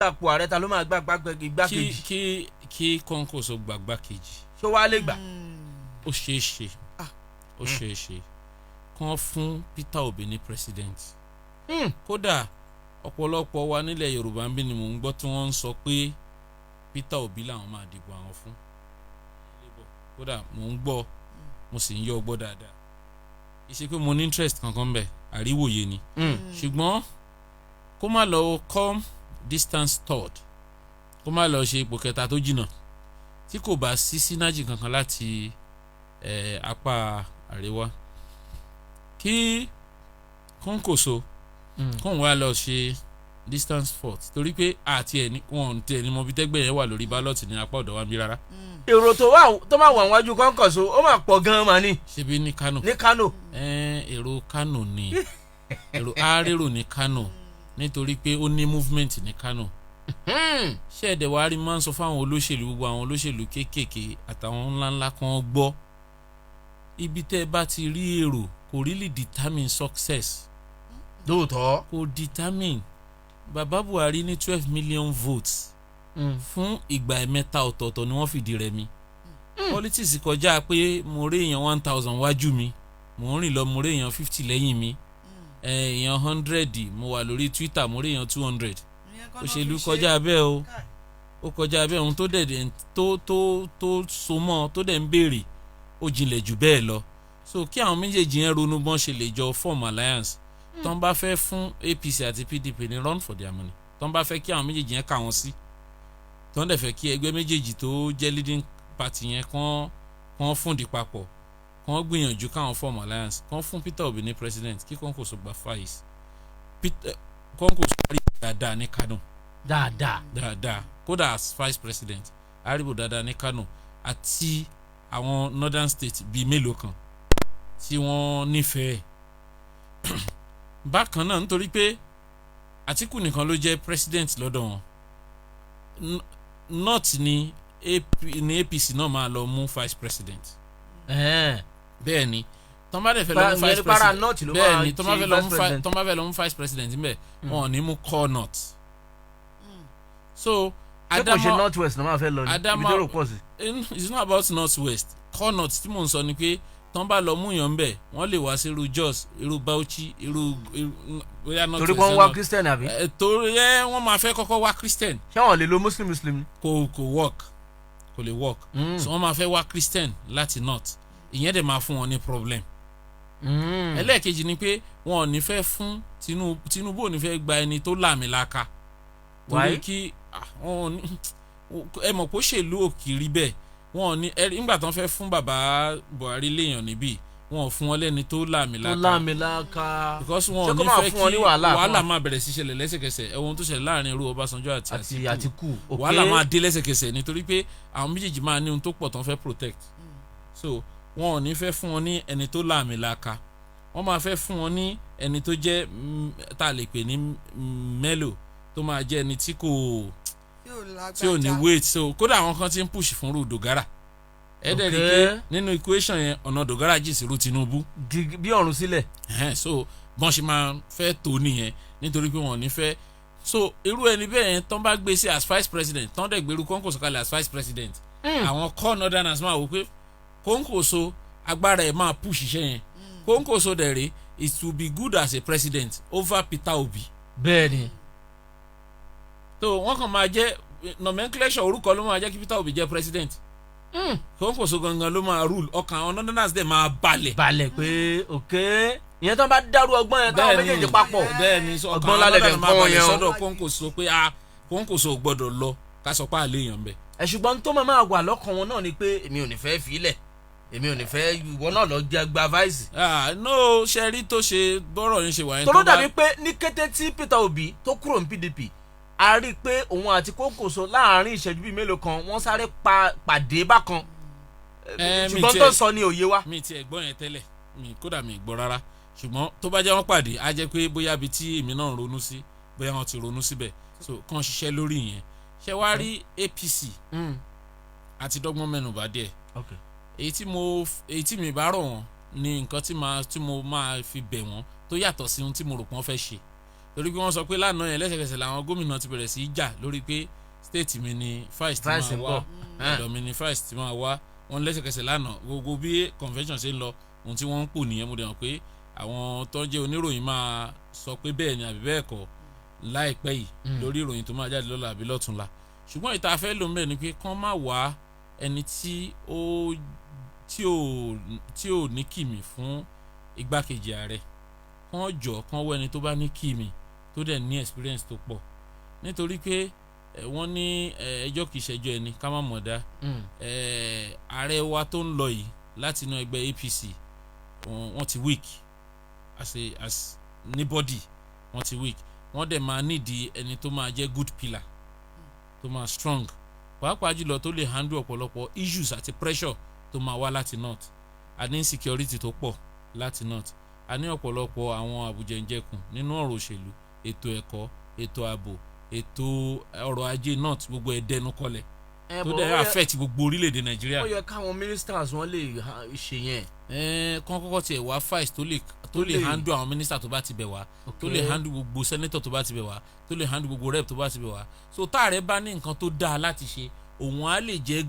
Àpò ààrẹ, ta ló máa gbá igbákejì? Kí Kwankwaso gba igbákejì. Ṣó wàá lè gbà? Ó ṣeé ṣe, ó ṣeé ṣe kán fún Peter Obi ní president. Kódà ọ̀pọ̀lọpọ̀ wa nílẹ̀ Yorùbá ń bí ni mò ń gbọ́ tí wọ́n ń sọ pé Peter Obi làwọn máa dìbò àwọn fún. Kódà mò ń gbọ́, mo sì ń yọ ọgbọ́ dáadáa. Kì í ṣe pé mo ní interest kankan bẹ̀, àríwòye ni. Ṣùgbọ́n kó má lọ come distance third, kó má lọ ṣe ipò kẹta tó jìnnà tí kò bá sí synergy kankan láti apá àríwá, kí Kwankwaso kóun wá lọ ṣe distance fourth, torí pé àti ẹ̀ ní wọn ò tiẹ̀ ní mọ bí tẹ́gbẹ́ yẹn wà lórí ballot ní apá ọ̀dọ̀ wa ń bí rárá. Èrò tó wà tó máa wà wájú Kwankwaso, ó máa pọ̀ gan-an mà ní. Ṣebí ní Kano. Ní Kano. Èrò Kano ni èrò àárẹ̀rò ní Kano, nítorí pé ó ní movement ní Kano. Ṣé ẹ̀dẹ̀ wàá rí, máa ń sọ fáwọn olóṣèlú, gbogbo àwọn olóṣèlú kéékèèké àtàwọn ńláńlá kan, gbọ́, ibi tẹ́ ẹ bá ti rí èrò kò really determine success. Lóòótọ́. Kò determine. Bàbá Buhari ní 12 million votes fún ìgbà ẹ̀mẹ́ta ọ̀tọ̀ọ̀tọ̀ ni wọ́n fìdí rẹmi. Politics kọjá pé mo rí èèyàn 1,000 wájú mi, mo ń rìn lọ, mo rí èèyàn 50 lẹ́yìn mi, èèyàn 100, mo wà lórí Twitter, mo rí èèyàn 200. Òṣèlú kọjá bẹ́ẹ̀ o, ó kọjá bẹ́ẹ̀. Ohun tó dẹ̀ tó so mọ́, tó dẹ̀ ń béèrè, ó jinlẹ̀ jù bẹ́ẹ̀ lọ. So kí àwọn méjèèjì yẹn ronú bọ́n ṣe lè jọ form alliance. Tó ń bá fẹ́ fún APC àti PDP ní run for their money, tó ń bá fẹ́ kí àwọn méjèèjì yẹn kà wọ́n sí, tó ń dẹ̀ fẹ́ kí ẹgbẹ́ méjèèjì tó jẹ́ leading party yẹn kán fúndì papọ̀, kán gbìyànjú káwọn form alliance, kán fún Peter Obi ní president, kí Kwankwaso gba vice. Peter Kwankwaso rí dáadáa ní Kano. Dáadáa. Dáadáa. Kódà as vice president, aríbò dáadáa ní Kano àti àwọn northern states bíi mélòó kan tí wọ́n nífẹ̀ẹ́. Bákan náà, nítorí pé Àtíkù nìkan ló jẹ́ president lọ́dọ̀ wọn, north ni AP, ní APC náà máa lọ mú vice president. Bẹ́ẹ̀ ni, tọ́n bá dẹ̀ fẹ́ lọ mú vice president north ló bẹ́ẹ̀ máa ni, tọ́n bá ṣe fẹ́ lọ mú vice president. Tọ́n bá fẹ́ lọ mú vice president níbẹ̀, wọn ò ní mú core north. So Ṣé kò ṣe Adama North West ló máa fẹ́ lọ ní ibi tó rò pọ̀ sí? It's not about North West, core north tí mò ń sọ ni pé tọ́n bá lọ mú yàn bẹ̀, wọ́n lè wá sí irú Jos, irú Bauchi, irú bóyá North Torí West wọ́n ń wá náà. Christian, àbí? Torí ẹ wọ́n máa fẹ́ kọ́kọ́ wá Christian. Ṣé wọ́n lè lo Muslim Muslim ni? Kò work, kò lè work. So wọ́n máa fẹ́ wá Christian láti north, ìyẹn dẹ̀ máa fún wọn ní problem. Ẹlẹ́ẹ̀kejì ni pé wọn ò ní fẹ́ fún Tinubu, Tinubu ò ní fẹ́ gba ẹni tó làmìlaka torí Why? kí wọn ò ní, ẹ mọ̀ pé òṣèlú òkìrí bẹ́ẹ̀. Wọn ò ní ẹ nígbà tó ń fẹ́ fún bàbá Buhari léèyàn níbí, wọn ò fún wọn lẹ́ni tó Tó làmìlaka lámìlaka. because wọn Ṣé ò kó ní máa fẹ́ fún wọn kí ní wàhálà wàhálà kan? máa bẹ̀rẹ̀ sí ṣẹlẹ̀ lẹ́sẹ̀kẹsẹ̀. Ẹ̀wọ̀n tó ṣẹlẹ̀ láàrin irú Ọbásanjọ́ àti Àti Àtíkù. Àtíkù, ok. Wàhálà máa dé lẹ́sẹ̀kẹsẹ̀ nítorí pé àwọn méjèèjì máa ní ohun tó pọ̀ tán fẹ́ protect. So wọn ò ní fẹ́ fún wọn ní ẹni tó làmìlaka, wọ́n máa fẹ́ fún wọn ní ẹni tó jẹ́ tá a lè pè ní mellow, tó máa jẹ́ ẹni tí kò tí ò ní weight. So kódà àwọn kan ti ń push fún irú Dogara. Ẹ dẹ̀ rí i pé nínú equation yẹn, ọ̀nà Dogara jì sí irú Tinubu. Di bí ọ̀run sílẹ̀. Ẹ̀hẹ́n, so bọ́n ṣe máa fẹ́ tó nìyẹn, nítorí pé wọn ò ní fẹ́. So irú ẹni bẹ́ẹ̀ yẹn, tán bá gbé sí as vice president, tán dẹ̀ gbèrú Kwankwaso kalẹ̀ as vice president, àwọn core northerners máa wò pé Kwankwaso, agbára ẹ̀ máa push iṣẹ́ yẹn. Kwankwaso dẹ̀ rèé, it will be good as a president over Peter Obi. Bẹ́ẹ̀ ni. So wọ́n kàn máa jẹ́ nomenclature, orúkọ ló máa jẹ́ kí Peter Obi jẹ́ president. Kwankwaso gangan ló máa rule. Ọkàn àwọn northerners dẹ̀ máa balẹ̀. Balẹ̀ pé ok, ìyẹn tó ń bá dárú ọgbọ́n yẹn táwọn méjèèjì papọ̀. Bẹ́ẹ̀ ni, sọ ọkàn Ọgbọ́n àwọn lálẹ́ dẹ̀ northerners ń máa kọ́ wọn balẹ̀ yẹn o. sọ́dọ̀ Kwankwaso pé ah, Kwankwaso ò gbọ́dọ̀ lọ, ká sọ pé àlè èèyàn bẹ̀. Ẹ ṣùgbọ́n tó máa wà lọ́kàn wọn náà ni pé èmi ò ní fẹ́ filẹ̀, èmi ò ní fẹ́, ìwọ náà lọ jẹ gba vice. Ah no, ṣe rí tó ṣe bọ́rọ̀ yẹn ṣe wà yẹn. Tó ló tó bá- dàbí pé ní kété tí Peter Obi tó kúrò ní PDP, a rí i pé òun àti Kwankwaso láàárín ìṣẹ́jú bíi mélòó kan, wọ́n sáré pàdé bákan. Mi Ṣùgbọ́n tó sọ ní òye wa. Mi tiẹ̀ gbọ́ yẹn tẹ́lẹ̀, mi kódà mi gbọ́ rárá. Ṣùgbọ́n tó bá jẹ́ wọ́n pàdé, á jẹ́ pé bóyá ibi tí èmi náà ń ronú sí, bóyá wọ́n ti ronú síbẹ̀. So kàn ṣiṣẹ́ lórí ìyẹn. Ṣé wàá rí APC àti dọ́gbọ́n mẹ́nubà díẹ̀. Èyí tí mi bá rọ̀ wọ́n ní nǹkan tí mo máa fi bẹ̀ wọ́n tó yàtọ̀ sí ohun tí mo rò pé wọ́n fẹ́ ṣe, Torí pé wọ́n sọ pé lánàá yẹn, lẹ́sẹ̀kẹsẹ̀ làwọn gómìnà ti bẹ̀rẹ̀ sí í jà lórí pé state mi ni vice ti Vice máa ń wá, bọ̀. ọ̀dọ̀ mi ni vice ti máa wá. Wọ́n lẹ́sẹ̀kẹsẹ̀ lánàá, gbogbo bí convention ṣe ń lọ, ohun tí wọ́n ń pò nìyẹn. Mo dẹ̀ mọ̀ pé àwọn tó ń jẹ́ oníròyìn máa sọ pé bẹ́ẹ̀ ni àbí bẹ́ẹ̀ kọ́ láìpẹ́ yìí lórí ìròyìn tó máa jáde lọ́la àbí lọ́túnla. Ṣùgbọ́n ìta fẹ́ ló ń bẹ̀ ni pé kán má wá ẹni tí ò ní kìmì fún igbákejì ààrẹ. Kán jọ kán wọ ẹni tó bá ní kìmì, tó dẹ̀ ní experience tó pọ̀, nítorí pé wọ́n ní ẹjọ́ kìí ṣẹjọ́ ẹni ká má mọ̀ dá. Ààrẹ wa tó ń lọ yìí láti inú ẹgbẹ́ APC, wọ́n ti weak as anybody, wọ́n ti weak. Wọ́n dẹ̀ máa nídìí ẹni tó máa jẹ́ good pillar, tó máa strong, pàápàá jùlọ tó lè handle ọ̀pọ̀lọpọ̀ issues àti pressure tó máa wá láti north. A ní insecurity tó pọ̀ láti north, a ní ọ̀pọ̀lọpọ̀ àwọn àbùjẹ̀ǹjẹkùn nínú ọ̀rọ̀ òṣèlú, ètò ẹ̀kọ́, ètò ààbò, ètò ọrọ̀ ajé north, gbogbo ẹ̀ dẹnu kọlẹ̀, tó dẹ̀ affect gbogbo orílẹ̀-èdè Nàìjíríà. Ó yẹ káwọn ministers wọn lè ṣe yẹn. Kán kọ́kọ́ tiẹ̀ wá vice tó lè handle àwọn minister tó bá ti bẹ̀ wá, tó lè handle gbogbo senator tó bá ti bẹ̀ wá, tó lè handle gbogbo rep tó bá ti bẹ̀ wá. So táàrẹ bá ní nǹkan tó dáa láti ṣe, òun á lè jẹ́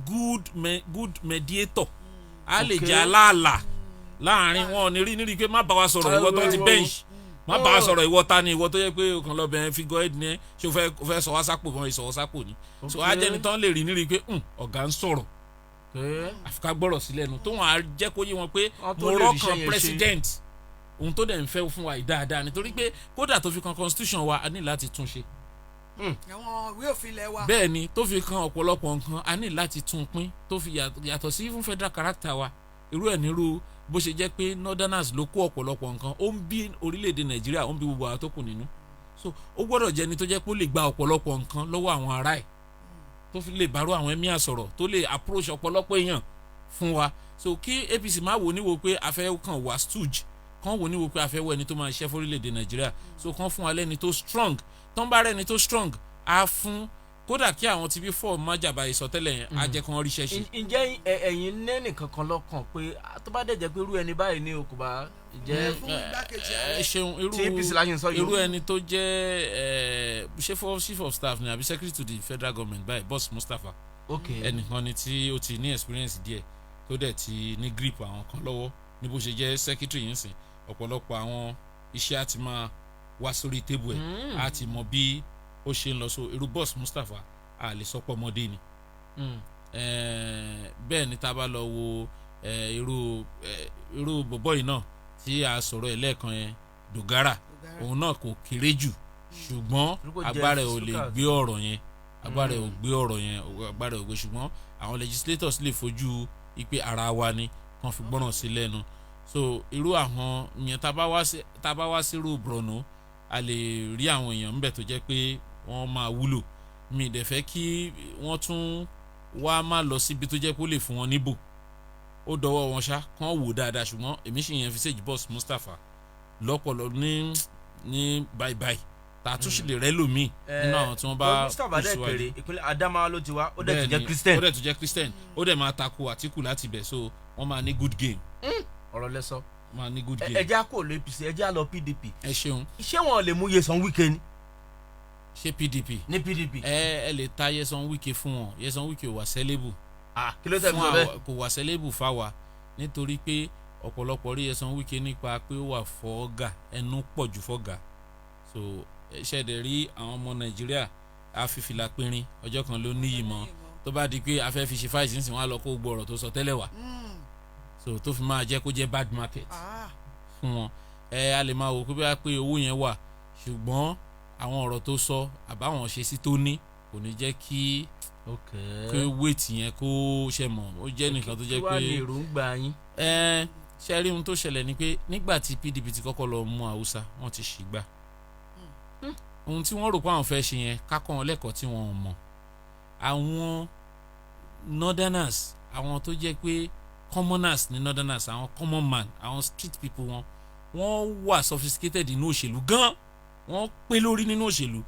good mediator, á lè jẹ́ aláàlà láàrin wọn. Ò ní rí nírí pé má bá wa sọ̀rọ̀, ìwọ tó ti bench, má bá wa sọ̀rọ̀, ìwọ ta ni ìwọ tó yẹ pé o kàn lọ bẹ̀rẹ̀ figure head ni ẹ? Ṣé o fẹ́ sọ wá sápò? Wọn ìsọ̀wọ́ sápò ni. So á jẹ́ni tán lè rí nírí pé ọ̀gá ń sọ̀rọ̀, àfi ká gbọ́rọ̀ sí lẹ́nu, tó wọn á jẹ́ kó yé wọn pé mo rọ́kàn president, ohun tó dẹ̀ ń fẹ́ fún wa yìí dáadáa, nítorí pé kódà tó fi kan constitution wa, a ní láti tún ṣe. Àwọn ìwé òfin ilẹ̀ wa. Bẹ́ẹ̀ ni, tó fi kan ọ̀pọ̀lọpọ̀ nǹkan, a ní láti tún pín, tó fi yàtọ̀ sí fún federal character wa. Irú ẹ̀ nírú bó ṣe jẹ́ pé northerners ló kó ọ̀pọ̀lọpọ̀ nǹkan, ó ń bí orílẹ̀-èdè Nàìjíríà, ó ń bí gbogbo àwọn tó kù nínú. So ó gbọ́dọ̀ jẹ́ ẹni tó jẹ́ pé ó lè gba ọ̀pọ̀lọpọ̀ nǹkan lọ́wọ́ àwọn ará ẹ̀, tó fi lè bárò àwọn emir sọ̀rọ̀, tó lè approach ọ̀pọ̀lọpọ̀ èèyàn fún wa. So kí APC má wò níwò pé a fẹ́ kàn wá stooge, kàn wò níwò pé a fẹ́ wọ ẹni tó máa ṣiṣẹ́ fórílẹ̀-èdè Nàìjíríà. So kàn fún wa lẹ́ni tó strong. Tó ń bá rẹ́ni tó strong, á fún kódà kí àwọn tí bí fọ́ọ̀ májàbá ìsọtẹ́lẹ̀ yẹn, á jẹ́ kán ríṣẹ́ ṣe. Ǹjẹ́ ẹ̀yin nẹ́nì kankan lọ́kàn pé tó bá dẹ̀ jẹ́ pé irú ẹni báyìí ni o kò bá jẹ́? Fún igbákejì Ẹ ààrẹ. ṣeun. Irú Tí APC la ṣe ń sọ yìí. Irú ẹni tó jẹ́ ṣé for chief of staff ni àbí secretary to the federal government báyìí, Boss Mustapha, ẹnìkan ni tí ó ti ní experience díẹ̀, tó dẹ̀ ti ní grip àwọn kan lọ́wọ́ ní bó ṣe jẹ́ secretary yìí ń sìn. Ọ̀pọ̀lọpọ̀ àwọn iṣẹ́ á ti máa wá sórí table ẹ̀, á ti mọ bí ó ṣe ń lọ. So irú Boss Mustapha, a lè sọ pé ọmọdé ni. Bẹ́ẹ̀ ni tá a bá lọ wo irú bọ̀bọ́ yìí náà tí a sọ̀rọ̀ ẹ̀ lẹ́ẹ̀kan yẹn, Dogara, òun náà kò kéré jù, ṣùgbọ́n Torí kò jẹ́ agbára ẹ̀ ò lè speaker. gbé ọ̀rọ̀ yẹn, agbára ẹ̀ ò gbé ọ̀rọ̀ yẹn, agbára ẹ̀ ò gbé. Ṣùgbọ́n àwọn legislators lè fojú ipe ara wa ni kàn fi gbọ́ràn sí lẹ́nu. So irú àwọn yẹn, tá a bá wá sírú Borno, a lè rí àwọn èèyàn ńbẹ̀ tó jẹ́ pé wọ́n máa wúlò. Mi dẹ̀ fẹ́ kí wọ́n tún wá má lọ síbi tó jẹ́ pé ó lè fún wọn níbò. Ó dọwọ́ wọn ṣá, kán wò dáadáa. Ṣùgbọ́n èmi sì yẹn fi ṣèjì Boss Mustapha lọ́pọ̀lọ́ ní báyìí báyìí, tá a tún sì lè rẹ́ lòmíì nínú àwọn tí wọ́n bá Mustapha dẹ̀ kù síwájú. kéré, ìpínlẹ̀ Adamawa ló ti wá, ó dẹ̀ tún jẹ́ Bẹ́ẹ̀ni, Christian. Ó dẹ̀ tún jẹ́ Christian, ó dẹ̀ máa tako Àtíkù láti bẹ̀, so wọ́n máa ní good game. Ọ̀rọ̀ lẹ́sọ. Wọ́n máa ní good game. Ẹ jẹ́ á kò lọ APC, ẹ jẹ́ á lọ PDP. Ẹ ṣeun. Ṣé wọn lè mú Nyesom Wike ni? Ṣé PDP? Ní PDP. Ẹ lè ta Nyesom Wike fún wọn. Nyesom Wike ò wà sellable. Ah, kí ló tẹ̀ fi Fún sọ bẹ́ẹ̀? Kò wà sellable fáwa, nítorí pé ọ̀pọ̀lọpọ̀ rí Nyesom Wike nípa pé ó wà fọ́ọ̀gà, ẹnu pọ̀ jù fọ́gà. So ṣẹ̀dẹ̀ rí àwọn ọmọ Nàìjíríà, á fi fìlà pinrin ọjọ́ kan ló níyì mọ́. Tó bá di pé a fẹ́ fi ṣe fáìsì nísìnyí, wọn á lọ kó gbogbo ọ̀rọ̀ tó sọ tẹ́lẹ̀ wá, so tó fi máa jẹ́ kó jẹ́ bad market fún wọn. Ẹ a lè máa wò pé bóyá pé owó yẹn wà, ṣùgbọ́n àwọn ọ̀rọ̀ tó sọ àbáwọn ṣe sí tó ní kò ní jẹ́ kí weight yẹn kó ṣe mọ̀. Ó jẹ́ nìkan tó jẹ́ Kí wàá pé ní èròǹgbà yín? Ẹ ṣe rí, ohun tó ṣẹlẹ̀ ni pé nígbà tí PDP ti kọ́kọ́ lọ mú Haúsá, wọ́n ti ṣì gbà. Ohun tí wọ́n rò pé àwọn fẹ́ ṣe yẹn, kákọ́ wọn lẹ́kọ̀ọ́ tí wọ́n ò mọ̀. Àwọn northerners, àwọn tó jẹ́ pé commoners ní northerners, àwọn common man, àwọn street people, wọn wọ́n wà sophisticated nínú òṣèlú gan, wọ́n pé lórí nínú òṣèlú.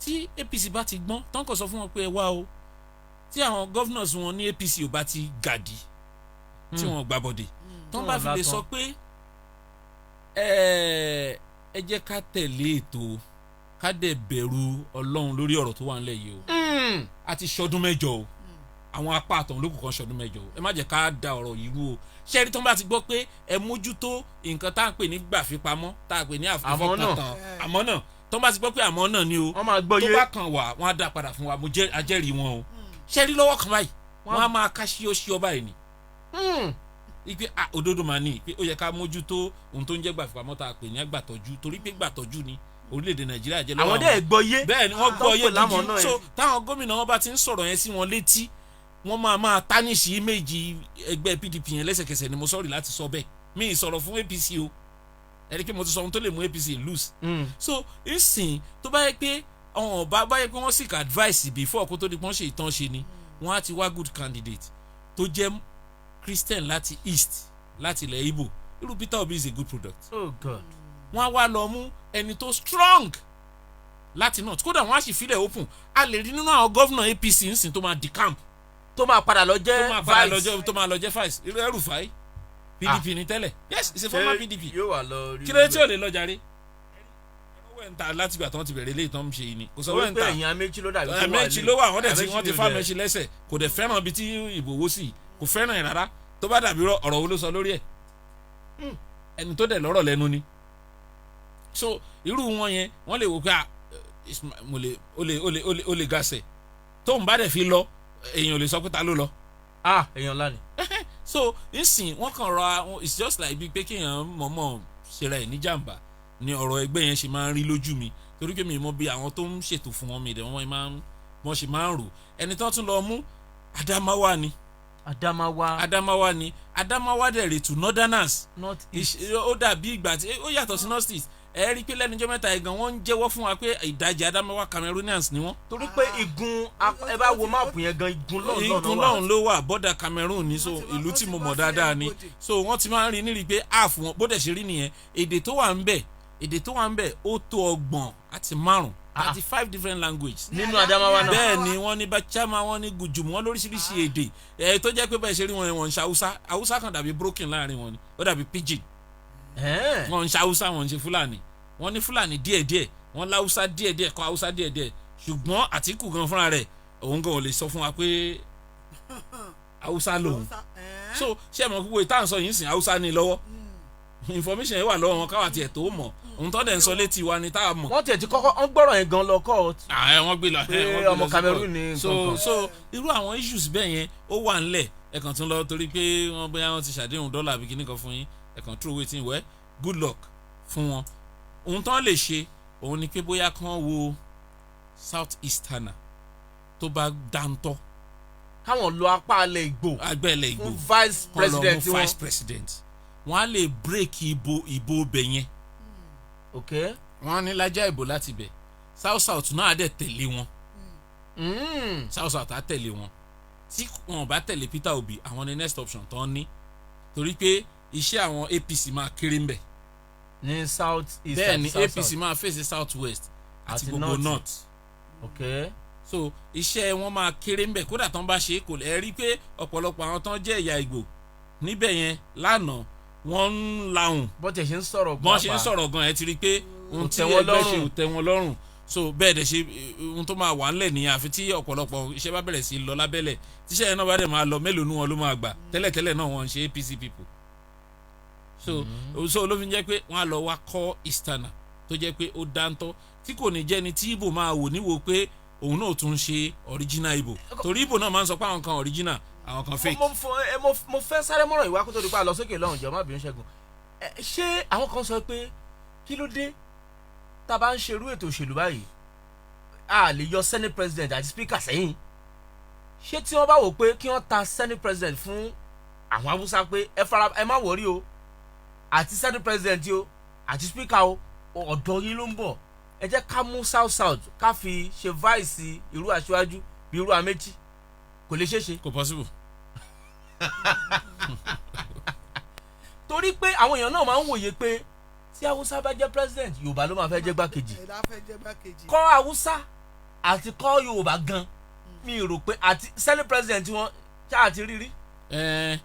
Tí APC bá ti gbọ́n tán, kò sọ fún wọn pé ẹ wá o, tí àwọn governors wọn ní APC ò bá ti gàdí, tí wọ́n gbàbọ̀dè, tán bá fi lè sọ pé ẹ jẹ́ ká tẹ̀lé ètò. Ká dẹ̀ bẹ̀rù Ọlọ́run lórí ọ̀rọ̀ tó wà ńlẹ̀ yìí o. A ti ṣọdún 8 o, àwọn apá àtọ̀hún lókùn kan ṣọdún 8 o. Ẹ má jẹ́ ká da ọ̀rọ̀ yìí rú o. Ṣé ẹni tó ń bá ti gbọ́ pé ẹ mójútó nǹkan tá à ń pè ní gbàfipamọ́, tá à ń pè ní Àmọ́ náà. àfọkàntán, àmọ́ náà tó ń bá ti gbọ́ pé àmọ́ náà ni o, Wọ́n máa gbọ́ tó yé. bá kàn wá, wọ́n á dá padà fún wa. Mo jẹ́ ajẹ́rìí wọn o. Ṣé rí lọ́wọ́ kan báyìí, wọ́n á máa ká ṣíọ́ báyìí ni ipe ah, òdodo máa ní pé ó yẹ ká mójútó ohun tó ń jẹ́ gbàfipamọ́ tá a pè ní àgbàtọ́jú, torí pé gbàtọ́jú ni orílẹ̀-èdè Nàìjíríà jẹ́ lọ́wọ́. Àwọn dẹ̀ gbọ́ yé. Bẹ́ẹ̀ ni, wọ́n gbọ́ yé Tó ń pè láwọn gidi náà So yẹn. táwọn gómìnà wọn bá ti ń sọ̀rọ̀ yẹn sí wọn létí, wọ́n máa tarnish image ẹgbẹ́ PDP yẹn lẹ́sẹ̀kẹsẹ̀ ni. Mo sọ̀rọ̀ láti sọ bẹ́ẹ̀, mi ì sọ̀rọ̀ fún APC o. Ẹni pé mo ti sọ ohun tó lè mú APC lose. So ìsìn tó bá yẹ pé ọ̀hún bá yẹ pé wọ́n seek advice before kó tó di pọ́n ṣe ìtàn ṣe ni, wọ́n á ti wá good candidate tó jẹ́ Christian láti East, láti ilẹ̀ Igbo. Irú Peter Obi is a good product. Oh God. Wọ́n á wá lọ mú ẹni tó strong láti North. Kódà wọ́n á sì filẹ̀ open, a lè rí nínú àwọn gómìnà APC nsìn tó máa decamp, tó máa padà lọ tó jẹ́ máa padà lọ vice. jẹ́, tó máa lọ jẹ́ vice. Irú El-Rufai, PDP ní tẹ́lẹ̀. Yes, it's a former PDP. Yóò wà lọ rí. Kí ló dé tí ò lè lọ jàre? Owó ẹ̀ ń ta láti ìgbà tí wọ́n ti bẹ̀rẹ̀ eléyìí tó ń ṣe yìí ni kò sọ owó ẹ̀ ń Orí pé ta. ẹ̀yìn Amechi ló dàbí tó wà. Amechi ló wà. Wọ́n dẹ̀ tí Amechi wọ́n ti ló fá dẹ̀. Amechi lẹ́sẹ̀, kò dẹ̀ fẹ́ràn ibi tí ìbò wó sí, kò fẹ́ràn ẹ̀ rárá. Tó bá dàbí ọ̀rọ̀ wo ló sọ lórí ẹ̀? Ẹni tó dẹ̀ lọ́rọ̀ lẹ́nu ni. So irú wọn yẹn, wọ́n lè wò pé ah, mo lè ó lè ó lè ó lè ó lè gàṣẹ̀ tóun bá dẹ̀ fi lọ, èèyàn ò lè sọ pé ta ló lọ. Ah, èèyàn ńlá ni. So nsìn wọ́n kàn rọ, it's just like bíi pé kéèyàn mọ̀ọ́mọ̀ ṣera ẹ̀ níjàmbá ni ọ̀rọ̀ ẹgbẹ́ yẹn ṣe máa ń rí lójú mi, torí pé mi mọ bí àwọn tó ń ṣètò fún wọn, mi dẹ̀ wọ́n máa ń wọ́n ṣe máa ń rò. Ẹni tó tún lọ mú, Adamawa ni. Adamawa. Adamawa ni. Adamawa dẹ̀ rè to northerners. North East. Ó dàbí ìgbà tí ó yàtọ̀ sí North East. Ẹ rí i pé lẹ́nujọ́ mẹ́ta yìí gan, wọ́n ń jẹ́wọ́ fún wa pé ìdajì Adamawa, Cameroonians ni wọ́n. Torí pé igun ẹ bá wo map yẹn gan, igun lọ́hùn Igun lọ́hùn wà. lọ́hùn ló wà, border Cameroon ní. So ìlú tí mo mọ̀ dáadáa ni. So wọ́n ti máa ń rí nírí pé half wọn bó dẹ̀ ṣe rí nìyẹn. Èdè tó wà ń bẹ̀ ó tó 35, 35 different languages. Nínú Adamawa náà. Bẹ́ẹ̀ ni, wọ́n ní Bachama, wọ́n ní Gujum, wọ́n lóríṣiríṣi èdè ẹ̀ tó jẹ́ pé bẹ́ẹ̀ ṣe rí wọn yẹn, wọ́n ń ṣe Haúsá. Haúsá kan dàbí broken láàrin wọn ni, ó dàbí pidgin. Wọ́n ń ṣe Haúsá, wọ́n ń ṣe Fúlàní. Wọ́n ní Fúlàní díẹ̀díẹ̀, wọ́n láhúsá díẹ̀díẹ̀, kọ́ Haúsá díẹ̀díẹ̀. Ṣùgbọ́n Àtìkù gan fúnra rẹ̀, òun gan ò lè sọ fún wa pé Haúsá lòun. So ṣé ẹ mọ̀ pé ìta ń sọ yìí ń sìn, Haúsá ní lọ́wọ́, information yẹn wà lọ́wọ́ wọn káwá tiẹ̀ tó mọ̀. Ohun tó dẹ̀ ń sọ létí wa ni tá a mọ̀. Wọ́n tiẹ̀ ti kọ́kọ́ wọ́n gbọ́rọ̀ yẹn gan lọ court. Ààrẹ wọn gbé lọ Pé ẹ, wọ́n gbé ọmọ lọ sí Cameroon court. ní So nǹkan kan. so irú àwọn issues bẹ́ẹ̀ yẹn ó wà ńlẹ̀. Ẹ kàn tún lọ torí pé wọ́n bóyá wọ́n ti ṣàdéhùn dọ́là àbí kíní kan fún yín, ẹ kàn throw wetin. Well, good luck fún wọn. Ohun tán lè ṣe òun ni pé bóyá kán wo South Easterner tó bá dáńtọ́. Káwọn lọ apá alẹ́ Ìgbò agbẹ́lẹ̀ Ìgbò fún vice kán lọ mú president wọn. Vice president, wọ́n á lè break ìbò ibẹ̀ yẹn. Wọ́n á ní lájà ìbò láti bẹ̀. South South náà á dẹ̀ tẹ̀lé wọn. South South á tẹ̀lé wọn. Tí wọn bá tẹ̀lé Peter Obi, àwọn ni next option tán ní, torí pé iṣẹ́ àwọn APC máa kéré ń bẹ̀. Ní South East Bẹ́ẹ̀ àti ni, South APC South. máa fèsì South West àti Àti gbogbo North. North. So iṣẹ́ wọn máa kéré ń bẹ̀. Kódà tán bá ṣe é, kò lè rí pé ọ̀pọ̀lọpọ̀ àwọn tán jẹ́ ẹ̀yà Ìgbò níbẹ̀ yẹn lánàá, wọ́n ń lahùn. Bọ́n tiẹ̀ ṣe ń sọ̀rọ̀. Bọ́n ṣe ń sọ̀rọ̀ gan, ẹ ti rí i pé ohun Kò tí tẹ́ wọn ẹgbẹ́ ṣe lọ́rùn. ò tẹ́ wọn lọ́rùn. So bẹ́ẹ̀ dẹ̀ ṣe ohun tó máa wà ńlẹ̀ nìyẹn, àfi tí ọ̀pọ̀lọpọ̀ iṣẹ́ bá bẹ̀rẹ̀ sí í lọ lábẹ́lẹ̀. Tíṣẹ́ yẹn náà bá dẹ̀ máa lọ, mélòó nu wọn ló máa gbà? Tẹ́lẹ̀tẹ́lẹ̀ náà wọ́n ń ṣe APC people. So ló fi ń jẹ́ pé wọ́n á lọ wá kọ́ Easterner tó jẹ́ pé ó dáńtọ́, tí kò ní jẹ́ni tí Ìgbò máa wò níwò pé òun náà tún ń ṣe original Ìgbò, torí Ìgbò náà máa ń sọ pé àwọn kan original, àwọn kan fake. Mo fẹ́ sáré mọ́rọ̀ ìwá kó tó di pa lọ sókè lọ́hùn. Jọ̀ọ́ má bínú, Ṣẹ́gun. Ṣé àwọn kan sọ pé kí ló dé tá a bá ń ṣerú ètò òṣèlú báyìí, a lè yọ Senate President àti Speaker sẹ́yìn? Ṣé tí wọ́n bá wò pé kí wọ́n ta Senate President fún àwọn Haúsá pé ẹ fara ẹ má wọrí o, àti Senate President o àti Speaker o, ọ̀dọ̀ yín ló ń bọ̀, ẹ jẹ́ ká mú South South ká fi ṣe vice irú aṣáájú bí irú Amechi, kò lè ṣeé ṣe? Kò possible. Torí pé àwọn èèyàn náà máa ń wòye pé tí Haúsá bá jẹ́ president, Yorùbá ló máa fẹ́ jẹ́ gbákejì. Ẹ̀dá fẹ́ jẹ́ gbákejì. Kọ́ Haúsá àti kọ́ Yorùbá gan, mi rò pé àti Senate President wọn ṣáà ti rírí. Ẹ